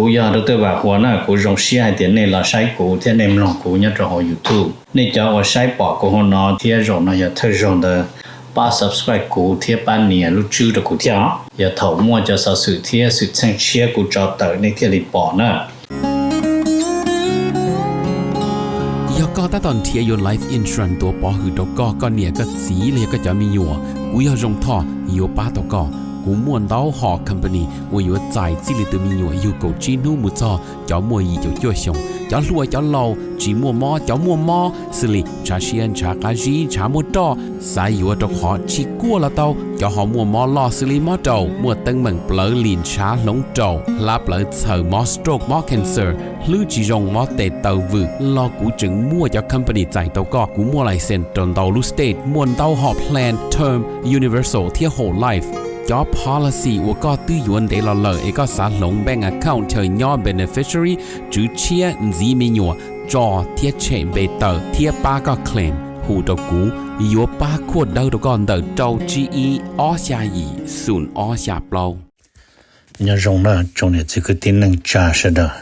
Kuv yog Dr. Vam Huas na, kuv zoo siab hais tias nej los saib kuv thiab nej mloog kuv nyob rau hauv YouTube. Nej cov uas saib pom kuv hauv no thiab zaum no yog thawj zaug ntawd, pab subscribe kuv thiab pab nias lub tswb rau kuv thiab os. Yog thaum muaj cov xov xwm thiab xwm txheej tshiab kuv tso tawm nej thiaj li pom na. Yog koj tab tom nrhiav yuav life insurance tuav pov hwm rau koj, koj niam koj txiv los yog koj cov me nyuam, kuv yog Zoo Thoj yuav pab tau koj. Kuv muaj ntau hom company uas yuav txais txij li tus me nyuam yug kaum tsib hnub mus txog cov muaj yim caum cuaj xyoos, cov hluas cov laus, tsis muaj mob cov muaj mob, xws li ntshav siab ntshav qab zib ntshav muaj roj, xav yuav rau qhov tsis kuaj los tau, cov ho muaj mob loj xws li mob raum, muaj teeb meem plawv lim ntshav hloov raum, hlab plawv txhaws, mob stroke mob cancer, hlwb tsis zoo mob tes taw vwm los kuv tseem muaj cov company txais tau koj. Kuv muaj license rau ntau lub state, muaj ntau hom plan term, universal thiab whole life. Cov policy uas koj twb yuav ntev los lawm es koj xav hloov bank account chaw nyob beneficiary, tswv tshiab, ntxiv me nyuam, tso thiab tshem npe tawm thiab pab koj claim, hu rau kuv, yuav pab khuaj dawb rau koj ntawm rau tsib ib ob xya yim xoom ob xya plaub. Nyob zoo na tsoom niam txiv kwv tij neej tsa sawv daws.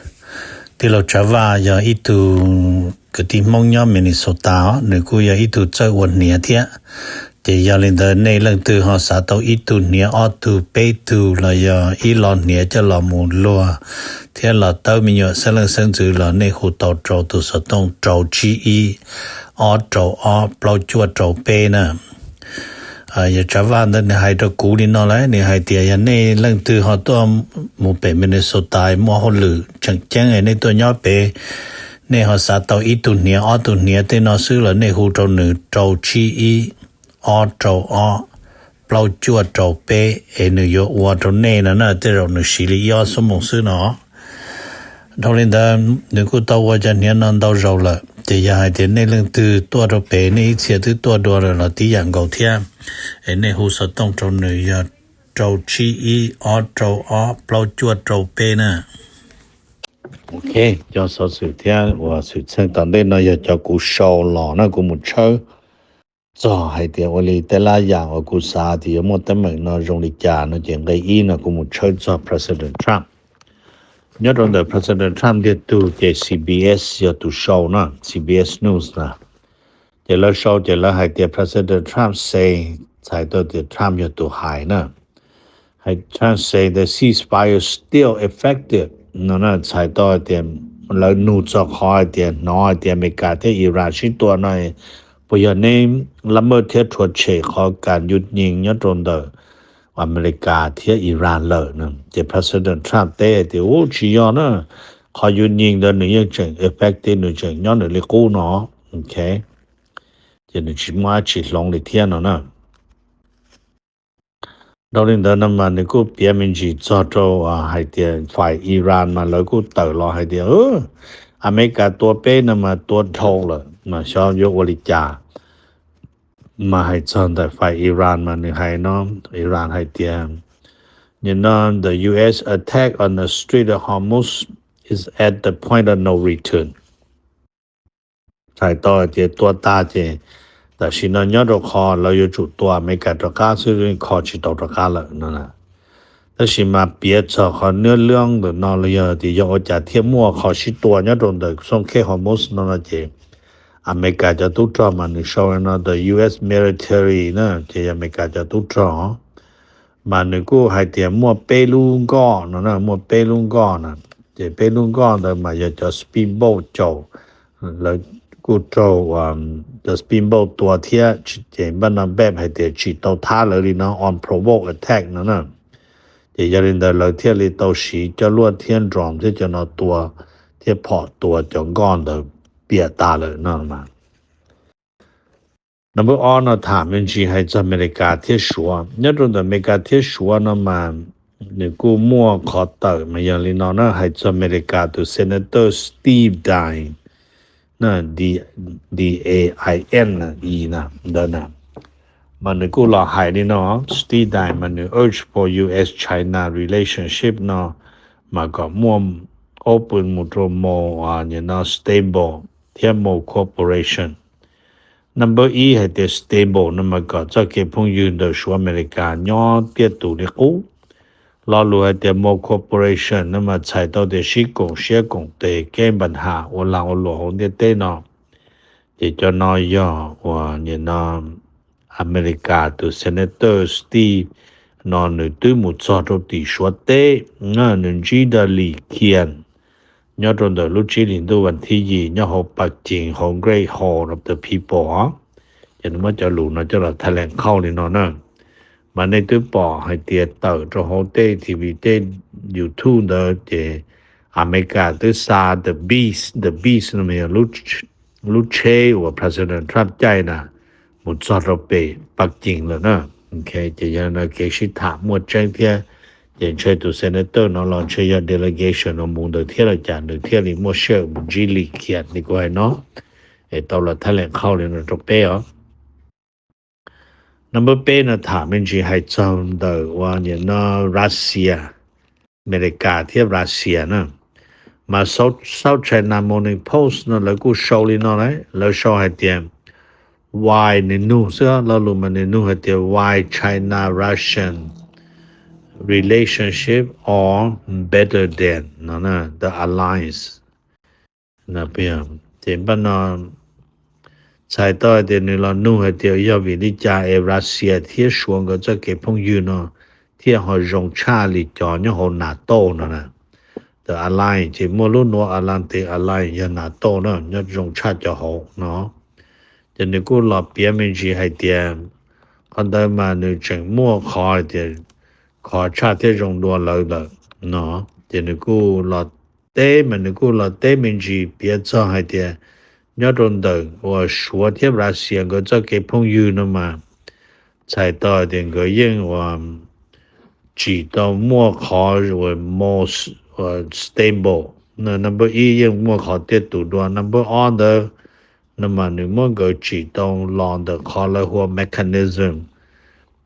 Tij laug Tsav Vaj yog ib tug kwv tij Hmoob nyob Minnesota os, nws kuj yog ib tug txawj ua hniav thiab. Ces yog li ntawd nej leej twg ho xav tau ib tug hniav ob tug peb tug los yog ib lo hniav coj los mus luag thiab los tawb me nyuam xeeb leej xeeb ntxwv los nej hu tau rau tus xov tooj rau tsib ib ob rau ob plaub cuaj rau peb na. Yog Tsav Vaj ntawd nws hais rau kuv li no lawm, nws hais tias yog nej leej twg ho tuaj mus pem Minnesota muaj hauj lwm tseem ceeb nej tuaj nyob pem, nej ho xav tau ib tug hniav ob tug hniav tej no xwb los nej hu rau nws rau tsib ib ob rau ob plaub cuaj rau peb es nws yuav ua rau nej no na, tej zaum nws siv li ib ob xuab moos xwb no. Dhau li ntawd nws kuj tau ua cov hniav no ntau zaus lawm, ces yog hais tias nej leej twg tuaj rau pem nej ib txhia twb tuaj dua lawm los tib yam nkaus thiab, es nej hu xov tooj rau nws yog rau tsib ib ob rau ob plaub cuaj rau peb na. Ok, cov xov xwm thiab uas xwm txheej tom ntej no yog cov kuv sau los na, kuv mus tshawb txog hais tias ua li tej lab yam uas kuv xav tias yuav muaj teeb meem no zoo li cas no ces nqe ib no kuv mus tshawb txog President Trump. Nyob rau ntawm President Trump ntiag tug ces C B S yog tus sau na, C B S News na. Ces lawv sau ces lawv hais tias President Trump say, txhais tau tias Trump yog tus hais na. Hais Trump say the ceasefire still effective no na, txhais tau hais tias lawv nug txog qhov hais tias hnov hais tias Amelikas thiab Iran sib tua no, puas yog neb lab maj thiab rhuav tshem qhov kas yuj nyees nyob rau ntawm Amelikas thiab Iran lawm no. Ces President Trump teb hais tias u tsis yog na, qhov yuj nyees ntawd nws yeej tseem effective, nws tseem nyob nws li qub no. Ok, ces nws tsis muaj dab tsi hloov li thiab no na. Dhau li ntawd no mas nws kuj piav me ntsis txog rau hais tias fais Iran mas lawv kuj tawm los hais tias Amelikas tua peb no mas tua dhau lawm mas xyov yuav ua li cas. Mas hais txog ntawm fais Iran mas nws hais no, Iran hais tias, you know, the U S attack on the Strait of Hormuz is at the point of no return. Txhais tau hais tias tua tag ces tam sim no nyob rau qhov lawv yuav tsum tua Amelikas rov qab xwb, kho tsis tau rov qab lawm no. Tab sis mas piav txog qhov niab lab ntawm no los yog tias yog ua cas thiaj muaj qhov sib tua nyob rau ntawm xoom khej Hormuz no no ces Amelikas cov tub rog mas nws sau no the U S military na, ces yog Amelikas cov tub rog mas nws kuj hais tias muaj peb lub nkoj no na, muaj peb lub nkoj na. Ces peb lub nkoj ntawd mas yog cov speedboat caum, lawv kuj raug cov speedboat tua thiab, ces npaj no npaj hais tias tsis tau thab lawv li no, unprovoked attack no na. Ces yog li ntawd lawv thiaj li tau siv cov luaj thiab drone thiab cov no tua thiab phom tua cov nkoj ntawd piam tas lawm no mas. Number ob no tham me ntsis hais txog Amelikas thiab Suav. Nyob rau ntawm Amelikas thiab Suav no mas nws kuj muaj qhov tawm mas yog li no na, hais txog Amelikas tus Senator Steve Daines, D A I N E ntawd na, mas nws kuj los hais li no, Steve Daines mas nws urge for U S China relationship no mas kom muaj open mus rau more no stable thiab more cooperation. Number ib hais tias stable no mas kom txoj kev phooj ywg ntawm Suav Amelikas nyob tiaj tus li qub. Lo lus hais tias more cooperation no mas txhais tau tias sib koom siab koom tes kev npaj has ua lag ua luam hauv ntiaj teb no. Ces cov no yog uas nim no Amelikas tus Senator Steve no nws twb mus txog rau tim Suav teb, nws ntsib rau Li Qiang nyob rau ntawm lub tsib hlis ntuj vas thib yim nyob hauv Pas Cees hauv Great Hall of the People os. Ces nws muab cov lus no coj los tha lees qhauj li no na. Mas nej twb pom hais tias tawm rau hauv tej T V tej YouTube ntawd ces Amelikas twb xa the beast, the beast no mas yog lub tsheb uas President Trump caij na mus txog rau pem Pas Cees lawm na. Ces yog no kev sib tham muaj tseeb thiab. Ces ntshe tus senator no los ntshe yog delegation no mus ntawd thiab los cas nws thiaj li muaj sij hawm mus ntsib Li Qiang li kuv hais no. Es tau los tha lees qhauj li no rau peb os. Number peb no tham me ntsis hais txog ntawm uas nim no Russia, Amelikas thiab Russia na. Mas South China Morning Post no lawv kuj sau li no lawm, lawv sau hais tias why, nws nug xwb, lo lus mas nws nug hais tias why China Russian relationship are better than no the alliance. Ces npaj no txhais tau hais tias nws los nug hais tias yog vim li cas es Russia thiab Suav nkawd txoj kev phooj ywg no thiaj ho zoo tshaj li cov nyob hauv NATO no na. The alliance ces muaj lub nua Atlantic alliance yog NATO na, nyob zoo tshaj cov hauv no. Ces nws kuj los piav me ntsis hais tias qhov ntawd mas nws tseem muaj qhov hais tias khov tshaj thiab zoo dua lawv lawm no. Ces nws kuj los teb mas nws kuj los teb me ntsis piav txog hais tias nyob rau ntawm uas Suav thiab Russia nkawd txoj kev phooj ywg no mas txhais tau hais tias nkawd yeej uas tsim tau muaj qhov uas most stable. Number ib yeej muaj qhov tiaj tus dua, number ob ntawd no mas nws muab nkawd tsim tau los ntawm qhov lawv hu ua mechanism,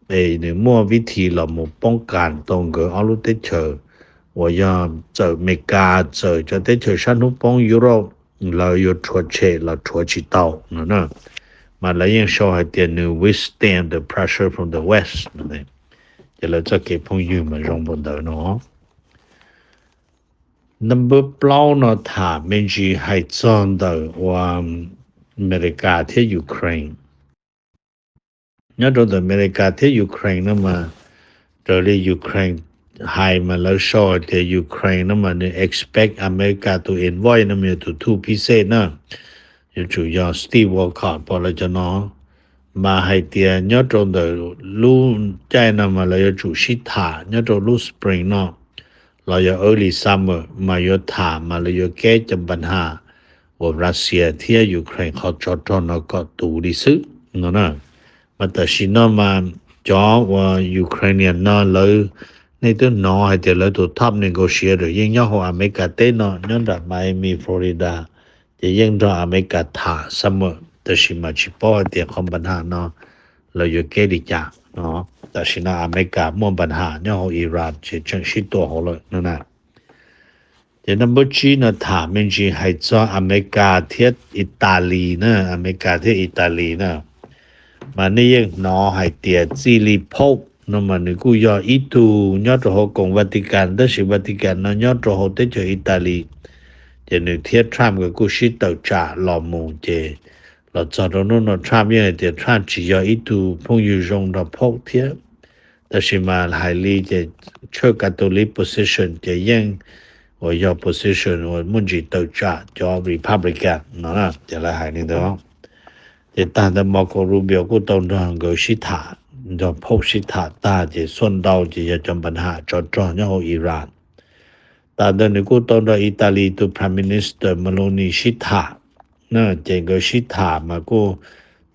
es nws muaj vib thi los mus poob kas tau nkawd ob lub teb chaws uas yog txawm Amelikas txawm cov teb chaws sab hnub poob Europe lawv yuav rhuav tshem los rhuav tsis tau no na. Mas lawv yeej sau hais tias nws withstand the pressure from the West no. Ces lawv txoj kev phooj ywg mas zoo npaum ntawd no. Number plaub no tham me ntsis hais txog ntawm uas Amelikas thiab Ukraine. Nyob rau ntawm Amelikas thiab Ukraine no mas raws li Ukraine hais mas lawv sau hais tias Ukraine no mas nws expect Amelikas tus envoy no mas yog tus thuj phib xej na, yuav tsum yog Steve Witkoff pom lawv cov no. Mas hais tias nyob rau ntawm lub caij no mas lawv yuav tsum sib tham nyob rau lub spring no los yog early summer mas yuav tham mas lawv yuav keb cov npaj has uas Russia thiab Ukraine qhov tsov rog no kom tus li xwb no na. Mas tam sim no mas cov uas Ukrainian no lawv, nej twb hnov hais tias lawv tus top negotiator yeej nyob hauv Amelikas teb no nyob nram Miami, Florida, ces yeej nrog Amelikas tham summer, tab sis mas tsis paub hais tias qhov npaj has no lawv yuav keb li cas no. Tam sim no Amelikas muaj npaj has nyob hauv Iran ces tseem sib tua hauv lawm no na. Ces number tsib no tham me ntsis hais txog Amelikas thiab Italy na, Amelikas thiab Italy na. Mas nej yeej hnov hais tias txij li Pope no mas nws kuj yog ib tug nyob rau hauv koom Vatican, tab sis Vatican no nyob rau hauv teb chaws Italy. Ces nws thiab Trump nkawd kuj sib tawm tsam los mus ces los txog rau hnub no Trump yeej hais tias Trump tsis yog ib tug phooj ywg zoo nrog Pope thiab. Tab sis mas hais li ces church Catholic position ces yeej uas yog position uas muaj ntsis tawm tsam cov Republican no na, ces lawv hais li ntawd. Ces tag ntawd Marco Rubio kuj tau nrog nkawd sib tham, nrog Pope sib tham tag ces xuaj ntau ces yog cov npaj has tsov rog nyob hauv Iran. Tas ntawd nws kuj tau nrog Italy tus Prime Minister Meloni sib tham, ces nkawd sib tham mas kuj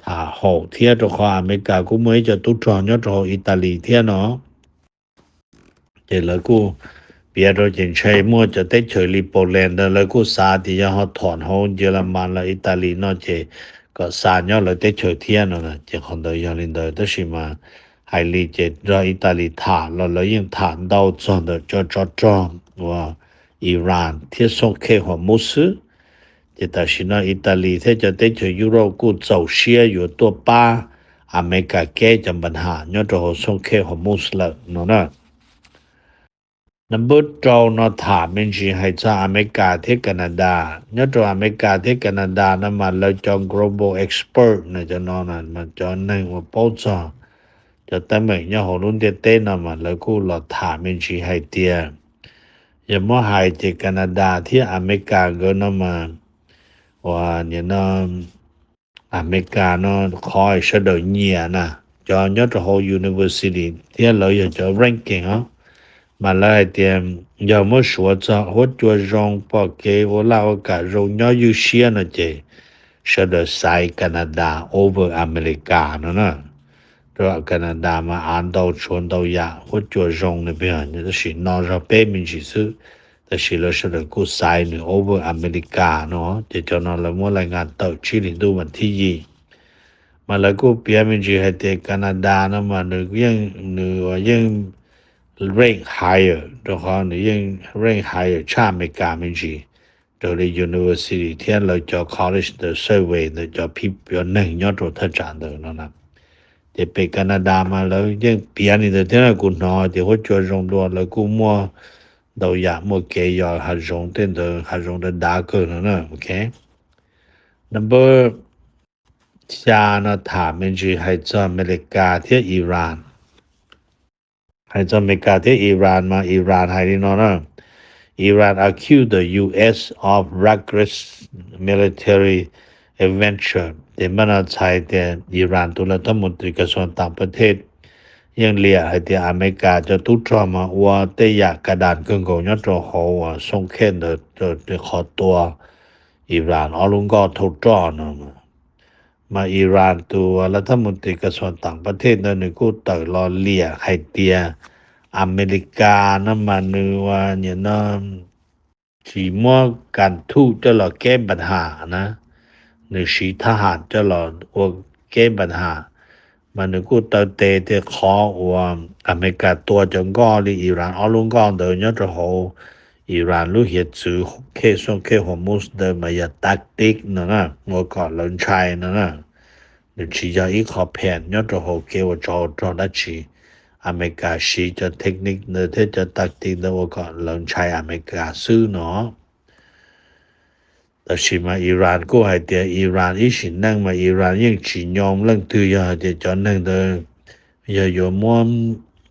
tham haum thiab rau qhov Amelikas kuj muaj ib co tub rog nyob rau hauv Italy thiab no. Ces lawv kuj piav rau ces ntshe muaj cov teb chaws li Poland ntawd lawv kuj xav tias yog ho thom hauv Yelamas los Italy no ces kom xa nyob lawv teb chaws thiab no, ces qhov ntawd yog li ntawd tab sis mas hais li ces nrog Italy tham los lawv yeej tham ntau txog ntawm cov tsov rog uas Iran thiab xooj khej Hormuz xwb. Ces tam sim no Italy thiab cov teb chaws Europe kuj txaus siab yuav tuaj pab Amelikas keb cov npaj has nyob rau hauv xooj khej Hormuz lawm no na. Number rau no tham me ntsis hais txog Amelikas thiab Canada. Nyob rau Amelikas thiab Canada no mas lawv cov global expert no, cov no mas cov neeg uas paub txog cov teeb meem nyob hauv lub ntiaj teb no mas lawv kuj los tham me ntsis hais tias, yog muab hais ces Canada thiab Amelikas nkawd no mas, uas nim no Amelikas no qhov sawv daws nyiam na, cov nyob rau hauv university thiab lawv yog cov ranking os, mas lawv hais tias yog muab suav txog huab cua zoo, pom kev ua laj ua kam zoo, nyob ywj siab no ces sawv daws xaiv Canada over Amelikas no na. Rau Canada mas av ntau tshuav ntau yam, huab cua zoo no peb, tab sis no zog peb me ntsis xwb, tab sis lawv sawv daws kuj xaiv nws over Amelikas no. Ces cov no lawv muab lais ngas tawm tsib hlis ntuj vas thib yim, mas lawv kuj piav me ntsis hais tias Canada no mas nws yeej, nws yeej rank higher, rau qhov nws yeej rank higher tshaj Amelikas me ntsis, raws li university thiab lawv cov college ntawd survey ntawd cov phib cov neeg nyob rau thaj tsam ntawd no na. Ces pem Canada mas lawv yeej piav li ntawd thiab na, kuv hnov tias huab cua zoo dua, lawv kuj muaj ntau yam, muaj kev yos hav zoov tej ntawd, hav zoov dav dav kawg no na. Ok, number xya no tham me ntsis hais txog Amelikas thiab Iran. Hais txog Amelikas thiab Iran mas Iran hais li no na: Iran accused the U S of reckless military adventure. Ces npaj no txhais tias Iran tus lawv thab mus tis kas xuas tam pa thej yeej liam hais tias Amelikas cov tub rog mas ua tej yam ka das kawg nkaus nyob rau hauv uas xoo khej ntawd, qhov tua Iran ob lub nkoj thauj roj no. Mas Iran tus lawv thab mus tis kas xuas tam pa thej ntawd nws kuj tawm los liam hais tias Amelikas no mas nws ua nim no tsis muab kas thuj coj los keb npas ham na, nws siv thab ham coj los ua keb npas ham. Mas nws kuj taw tes tias qhov uas Amelikas tua cov nkoj li Iran ob lub nkoj ntawd nyob rau hauv Iran lub hiav txwv khej xoo khej Hormuz ntawd mas yog tactic no na, ua kom lawv ntshai no na. Nws tsis yog ib qho phees nyob rau hauv kev ua tsov ua rog dab tsi. Amelikas siv cov technique ntawd thiab cov tactic ntawd ua kom lawv ntshai Amelikas xwb no. Tab sis mas Iran kuj hais tias Iran ib sim neej mas Iran yeej tsis nyoo leej twg, yog hais tias cov neeg ntawd yog yuav muab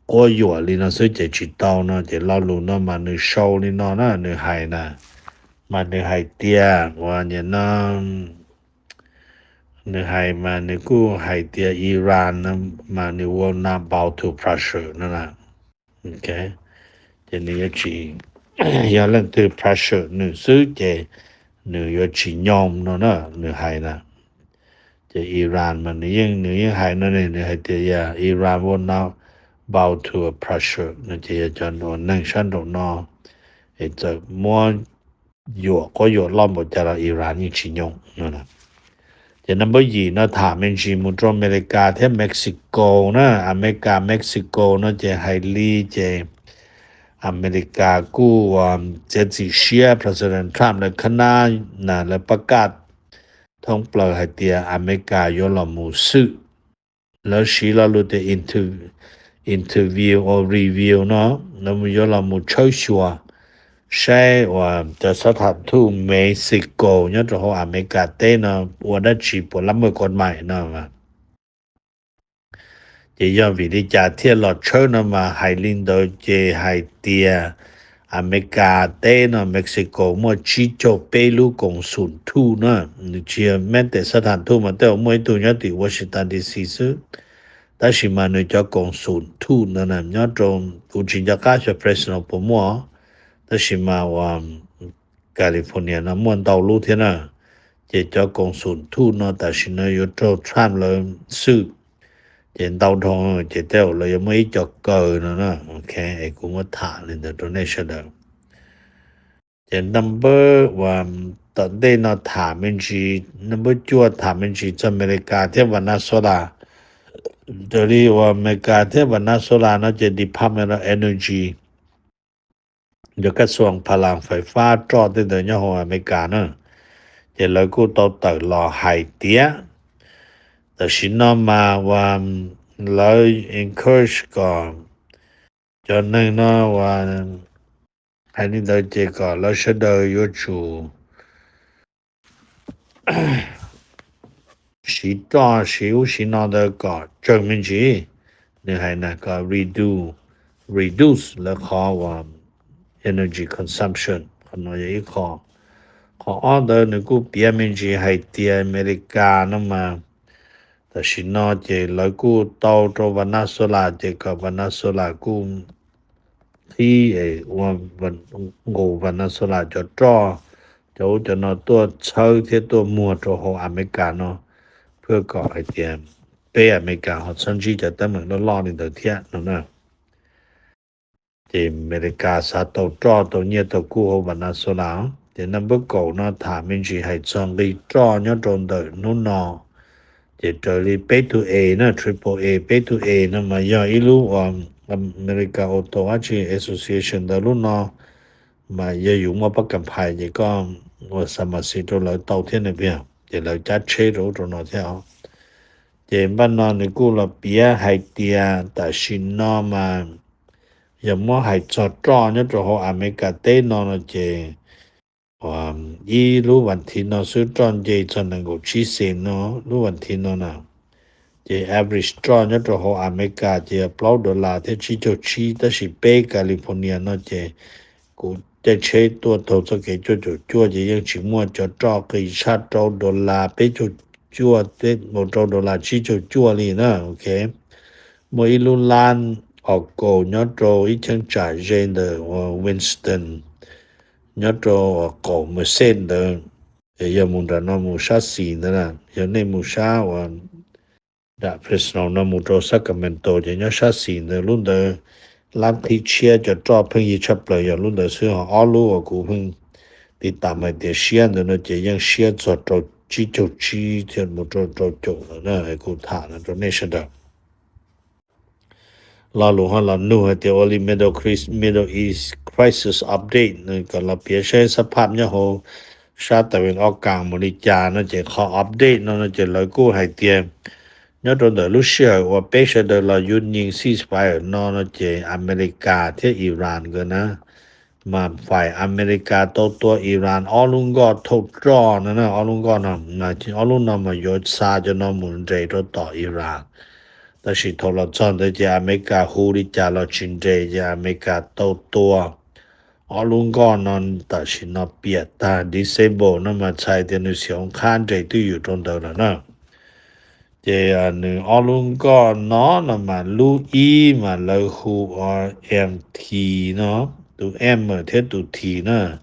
quab yuam li no xwb ces tsis tau no. Ces lo lus no mas nws sau li no na, nws hais na, mas nws hais tias uas nim no nws hais mas nws kuj hais tias Iran no mas nws will not bow to pressure no na. Ces nws yuav tsis, yog leej twg pressure nws xwb ces nws yuav tsis nyoo no na, nws hais na. Ces Iran mas nws yeej, nws yeej hais no ne, nws hais tias yog Iran will not bow to a pressure no ces yog cov uas neeg sab nraum no es txawm muab yuam quab yuam loj npaum cas los Iran yeej tsis nyoo no. Ces number yim no tham me ntsis mus rau Amelikas thiab Mexico na. Amelikas Mexico no ces hais li ces Amelikas kuj txiav txim siab, President Trump lawv khab nab na, lawv pab kaj thoob plaws hais tias Amelikas yuav los mus xwm, lawv siv lo lus tias interview or review no, lawv yuav los mus tshawb xyuas saib uas cov xab tham thuj Mexico nyob rau hauv Amelikas teb no ua dab tsi puas lab maj kos mais no. Ces yog vim li cas thiaj los tshawb no mas hais li ntawd ces hais tias Amelikas teb no Mexico muaj tsib caug peb lub koom xum thuj na. Nws tsis yog meb tes xab tham thuj mas tej zaum muaj ib tug nyob tim Washington D C xwb, tab sis mas nws cov koom xum thuj ntawd na nyob rau, kuv tsis nco qab xyov Fresno puas muaj, tab sis mas uas California no muaj ntau lub thiab na. Ces cov koom xum thuj no tam sim no yuav raug Trump lawv xwm, ces ntau dhau ces tej zaum lawv yuav muaj ib co kaw no na. Ok, es kuv muab tham li ntawd rau nej sawv daws. Ces number uas tom ntej no tham me ntsis, number cuaj tham me ntsis txog Amelikas thiab Venezuela. Raws li uas Amelikas thiab Venezuela no ces Department of Energy, yog kaj xuam pha las fais fab roj tej ntawd nyob hauv Amelikas na, ces lawv kuj tau tawm los hais tias tam sim no mas uas lawv encourage kom cov neeg no uas Hais li ntawd ces kom lawv sawv daws yuav tsum siv roj siv ub siv no ntawd kom tsawg me ntsis. Nws hais na kom reduce, reduce lawv qhov uas energy consumption, qhov no yog ib qho. Qhov ob ntawd nws kuj piav me ntsis hais tias Amelikas no mas tam sim no ces lawv kuj tau rau Venezuela ces kom Venezuela kuj qhib ua nqus Venezuela cov roj, cov ub cov no tuaj txhawb thiab tuaj muag rau hauv Amelikas no, thiaj kom hais tias peb Amelikas ho txhob ntsib cov teeb meem loj loj li ntawd thiab no na. Ces Amelikas xav tau roj tau nyiaj tau kub hauv Venezuela. Ces number kaum no tham me ntsis hais txog nqi roj nyob rau ntawm hnub no. Ces raws li peb tug A na, triple A, peb tug A no mas yog ib lub uas America Auto Association ntawd lub no mas yog yus muaj pab kam phais ces koj ua xa mas xi rau lawv tau thiab na, ces lawv cab tsheb rau ub rau no thiab os. Ces npaj no nws kuj los piav hais tias tam sim no mas yog muab hais txog roj nyob rau hauv Amelikas teb no no ces ib lub vas thiv no xwb roj nce txog nees nkaum tsib xees no, lub vas thiv no na. Ces average roj nyob rau hauv Amelikas ces yog plaub dollar thiab tsib caug tsib, tab sis peb California no ces kuv caij tsheb tuaj taug txoj kev cuaj caum cuaj ces yeej tsis muaj cov roj qis tshaj rau dollar peb caug cuaj, rau dollar tsib caug cuaj li na, ok. Muaj ib lub lab os kaus nyob rau ib cheeb tsam ze ntawm Winston, nyob rau qaum Merced ntawd, yog mus nram no mus sab xis ntawd na, yog nej mus sab uas nram Fresno no mus rau Sacramento ces nyob sab xis ntawd, lub ntawd lab qhib tshiab cov roj pheej yig tshaj plaws yog lub ntawd xwb, ho ob lub uas kuv pheej tiv tam hais tias siab ntawd no ces yeej siab txog rau tsib caug tsib thiab mus rau rau caum lawm na, kuv tham no rau nej sawv daws. Lo lus ho los nug hais tias ua li Middle East Crisis Update, nws kom los piav saib xab phaj nyob hauv sab tas vim ob kas mus li cas no ces qhov update no no ces lawv kuj hais tias nyob rau ntawm lub sij hawm uas peb sawv daws los yuav nyeem ceasefire no no ces Amelikas thiab Iran nkawd na mas faim Amelikas tau tua Iran ob lub nkoj thauj roj no na, ob lub nkoj no, ob lub no mas yuav xa cov no mus nres rau tom Iran. Tab sis thaum los txog ntawd ces Amelikas hu li cas los tsis nres ces Amelikas tau tua ob lub nkoj no tam sim no piam tag, disable no mas txhais tias nws xyov qhab nres twj ywm rau ntawd lawm na. Ces nws ob lub nkoj no no mas lub ib mas lawv hu ua M T no, tus M thiab tus T na,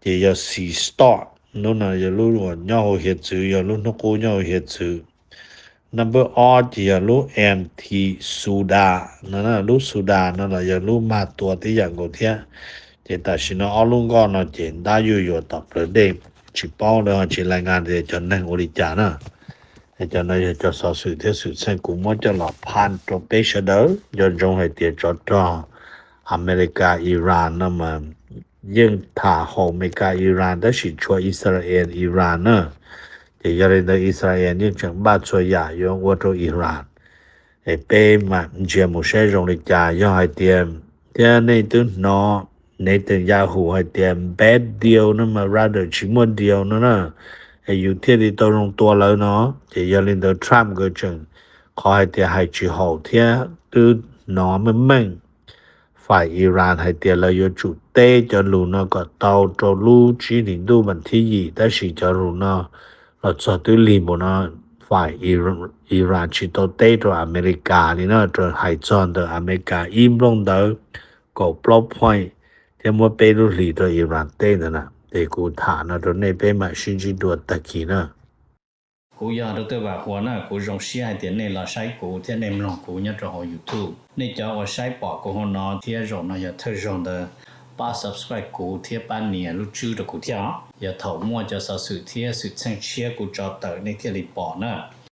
ces yog Sea Star, lub no yog lub uas nyob hauv hiav txwv, yog lub hnub qub nyob hauv hiav txwv. Number ob ces yog lub M T Suda no, lub Suda no los yog lub mag tua tib yam nkaus thiab. Ces tam sim no ob lub nkoj no ces ntab yuj yuas tom plawv dej, tsis paub lawv ho tsis lais nkas tias cov neeg ua li cas na. Es cov no yog cov xov xwm thiab xwm txheej kuv muab coj los phaj rau peb sawv daws. Nco ntsoov hais tias tsov rog Amelikas Iran no mas yeej tham haum Amelikas Iran tab sis tshuav Israel Iran na. Ces yog li ntawd Israel yeej tseem npaj txhua yam yuav ua rau Iran. Es peb mam ntsia mus saib zoo li cas, yog hais tias thiab nej twb hnov Netanyahu hais tias bad deal no mas rather tsis muaj deal no na, es yus thiaj li tau zoo tua lawv no. Ces yog li ntawd Trump nkawd tseem qhov hais tias hais tsis haum thiab twb hnov meej meej faim Iran hais tias lawv yuav tsum teb cov lus no kom tau rau lub tsib hlis ntuj vas thib yim, tab sis cov lus no los txog twb lig npaum no, faim Iran tsis tau teb rau Amelikas li na, rau hais txog ntawm Amelikas ib nplooj ntawv kaum plaub point thiab muab peb lub hlis rau Iran teb ntawd na. Ces kuv tham no rau nej, peb mam sib ntsib dua tag kis na. Kuv yog Dr. Vam Huas na, kuv zoo siab hais tias nej los saib kuv thiab nej mloog kuv nyob rau hauv YouTube. Nej cov uas saib pom kuv hauv no thiab zaum no yog thawj zaug ntawd, pab subscribe kuv thiab pab nias lub tswb rau kuv thiab os. Yog thaum muaj cov xov xwm thiab xwm txheej tshiab kuv tso tawm nej thiaj li pom na.